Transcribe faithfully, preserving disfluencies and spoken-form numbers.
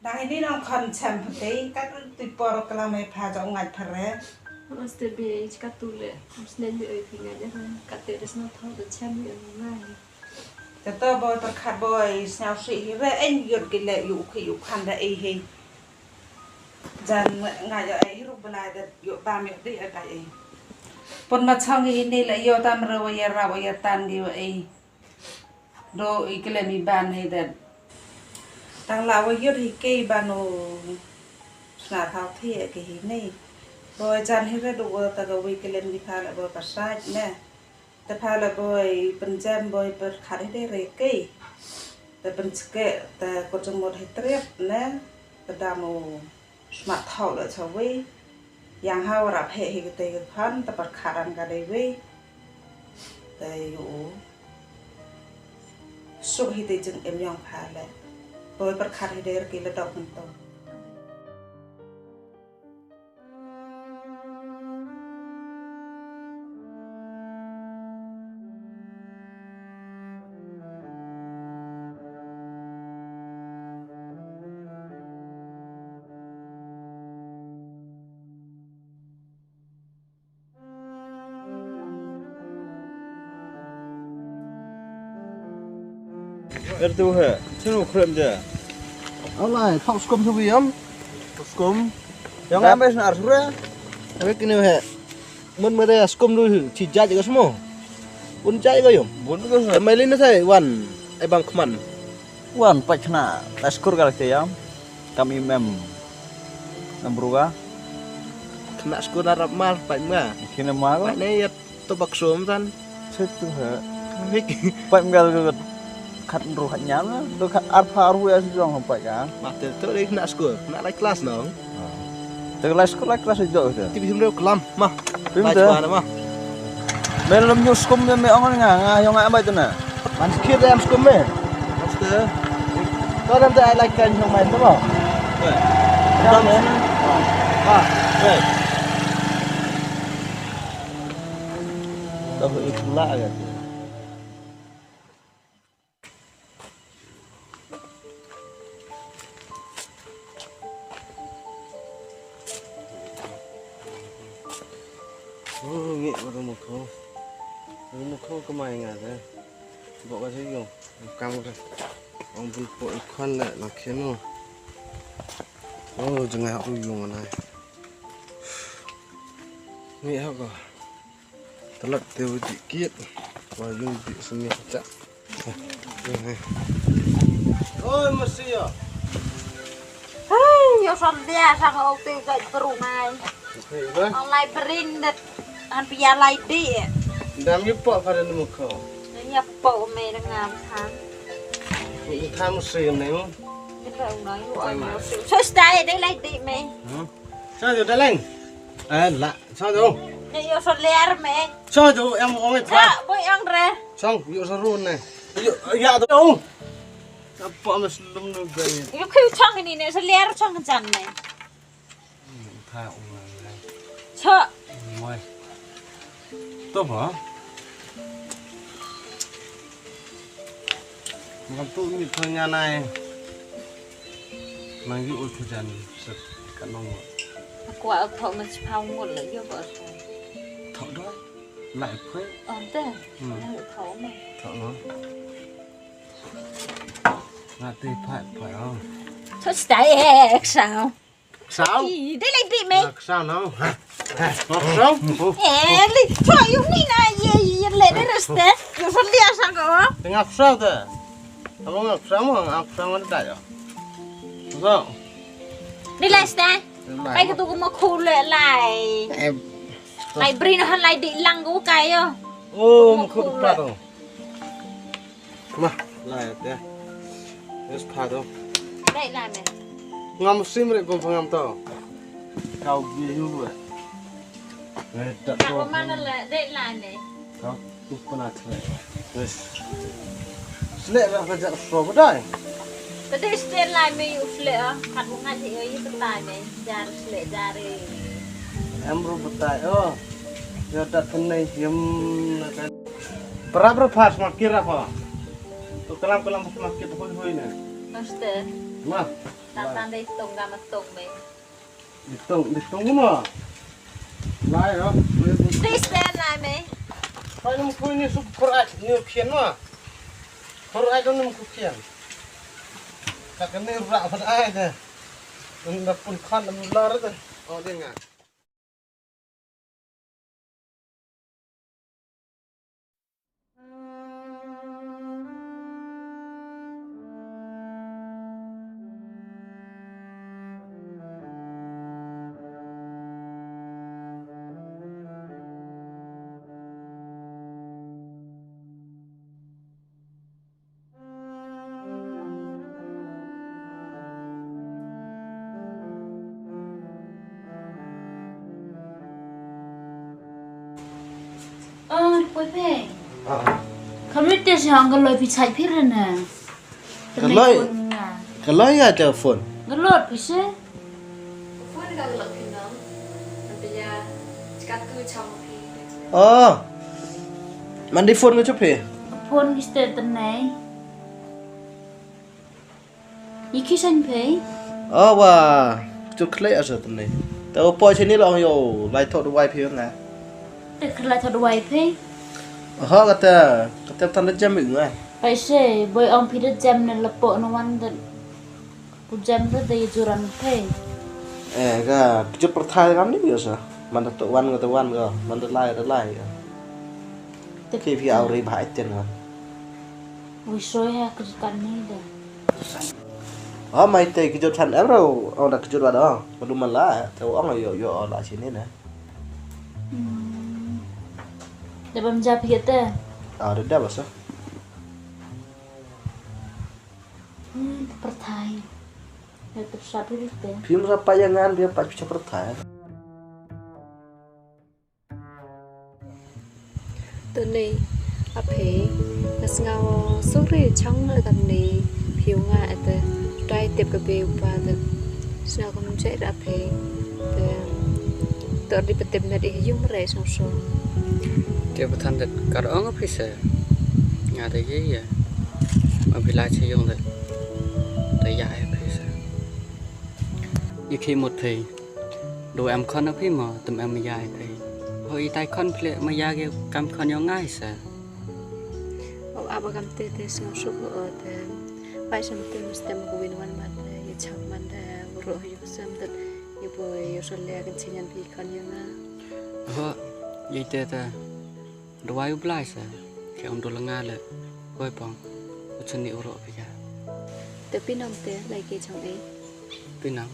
Dang ini nang khon chem pati, kat tu por kelam ai pha jong ngat pare. Mas te be, kat tu le, mas nen be oi pi ngat ya, kat te des na thau de chem be oi ngat. Te to boy perkhat boy, sniaw si hi re, en yot ki le, yu khi yu khan da ei hi. Jan ngat ya ei hi ruk belai da, yu bam yu di ai kai ei. Pun ma chang ini le, yu tam re wa ya ra wa ya tan di wa ei. Do i kele mi ban hi dat. Tang la wa yut hi kei ban u sna thau thi ke hi nei. Boy jan hi re do wa ta ga wi kele mi pha la boy pasaj ne. Ta pha la boy penjam boy perkhat hi de re kei. Ta penchke ta ko jong mot hi trip ne. Ta dam u Smat thau la cha wei. Yang ha wa rap he hi te ka khan ta par kharan ka dei wei. Te yu. Suk hi te jing em yong pha le. Boy par khat hi der ki la dok hon to. Er tu he, chinu khrem de. Alai, thok skum tu yam. Skum. Yang ambe snar sura. Abe kini he. Mun mere skum du chi jaj ga smo. Bun jaj ga yom. Bun ga sa. Mai lin sai wan. Ai bang khman. Wan pach khna la skur ga te yam. Kam im em. Nam bruga. Khna skur la rap mar pach ma. Kine ma ga. Pach ne yat to bak som tan. Chet tu ha. Mik. Pach ma ga khat ru khat nyam. Do khat ar pha ru ya si jong pach ga. Ma te to de khna skur. Khna la klas nong. Te la skur la klas do te. Ti bi him re klam ma. Bim te. Bai chwa na ma. Me lum nyu skum me me ong nga nga yong nga bai te na. Man skir dem skum me. Master. Ko dem te ai like kan yong mai te mo. Bai. Yong me. Ah. Bai. Tahu ikla ya. Oh, ngi baru mukho. Baru mukho kemai nga de. Bok ka sih yo. Kam ka. Ong bul po ikon le nak keno. Oh, jengah u yung anai. Ngi ha ko. Telak te u dik kit. Wa yung dik sini cak. Oi, mesti ya. Hai, yo son dia sang ok te ka perungai. Oke, ba. Ang lai berin det han pia lai di. Dam yu po pada nemu ko. Ya po me dengan han. Tham sui nemu. Kita unai yu. So stai dei lai di me. Hmm. Sao jo daleng. Eh, la, sao jo. Ni yo so ler me. Sao jo em ong et. Sa boy ang re. Sao yo so ru ne. Yo ya do. Apa mas lum nu bai. Yo khu chang ni ne so ler chang jan ne. Tha ong ne. Sa. Moi. To ba. Ngam tu mi thoi nga nai. Nang yu u thujan sat ka nong. Aku au thok ma chipau ngut la yu ko so. Thok do. Lai phoi. Ante. Hmm. Nang thok ma. Thok no. Nga te phai phai au. Thok stai ek sao. Sao? Ih, dei lai dih me. Nak sao no? Ha? Ha? Nak sao? Eh, li, chua yu ni na ye ye le de reste. Yu so lia sang ko. Ngap sao te? Amo ngap sao mo, ngap sao mo da yo. Sao? Dei lai ste. Lai. Pai ke tu ko mo khu le lai. Eh. Lai bri na han lai dih lang ko kai yo. Oh, mo khu tu pa to. Ma, lai te. Yes, pha do. Dei lai me. Ngam sim re bom ngam to. Kau bi yu re. Ngai tak ko. Kau mana le, dei lai me. Kau tu pernah chere. Yes. Slek lah kerja so bedai. Tadi stel lai me yu slek ah. Kat bunga si yu betai me. Jar slek jari. Em ru betai oh. Ya tak kenai yem na kan. Parap ra phas makir apa? Tu kalam kalam phas makir hui hui ne. Master. Ma. Tang tang dei tong ga ma tong me. Dei tong, dei tong ma. Lai ro. Please stand lai me. Pai num kui ni suk korai ni khian ma. Korai don num ku khian. Ka ka ni ra pha ai de. Num da pun khan num lar de. O de nga. Oi, poi phi. Ah. Kham rit te sha nga loi phi chait phi re ne. Ka loi. Ka loi ya te phone. Nga loi phi se. Phone ka loi phi no. Phi ya chkat tu chong phi. Oh. Man di phone nga chup phi. Phone ki ste te nei. Ïa ki shan phi? Oh wa, kjut khlei asa tynne. Te u poi shini long yo, lai thot wai phi nga. Te khlai thot wai phi? Ho kata, kata than da jam nga. Pai se, boi ong phi da jam ne lapo na wan da. Ku jam da da juran phi. Eh, ka kjut perthai kam ni yo sa. Man da to wan ka to wan ka, man da lai da lai ka. Te phi phi au ri ba ai ten wan. Wi soi ha kjut kan ni da. Oh, mai te kjut than em ro, ong da kjut wa da. Malu mala, te ong yo yo la sini na. Hmm. Da bam ja phi te. Ah, da da basa. Hmm, te perthai. Da te sap phi te. Phi mra pa yang ngan, phi pa phi perthai. Tuni, a phi, nga sngew suri chang na kam ni, phi nga ete, dai tip ka be u pa te. Sngew kam jai ra phi, te, to di patip na di yung re song song. Te pathan det kar ong a phi se, nga de ye ye, ma phi la che yung det, te ya a phi se. Ye khi mut phi. Du em khon phi mo, tum em maya phi. Ho itai khon phi le maya ke kam khon yong ngai sa. O aba kam te te sngam suk o te. Pai sam te mus te mo ko win wan man te, ye cham man te, ro yu sam te, ye boy yo so le kan chinyan phi khon yong nga. Ho, ye te te. Duwai u Blai sa, ke um dul nga le, koi pong, u chun ni u ro phi ya. Te pinam te, lai ke chong e. Pinam.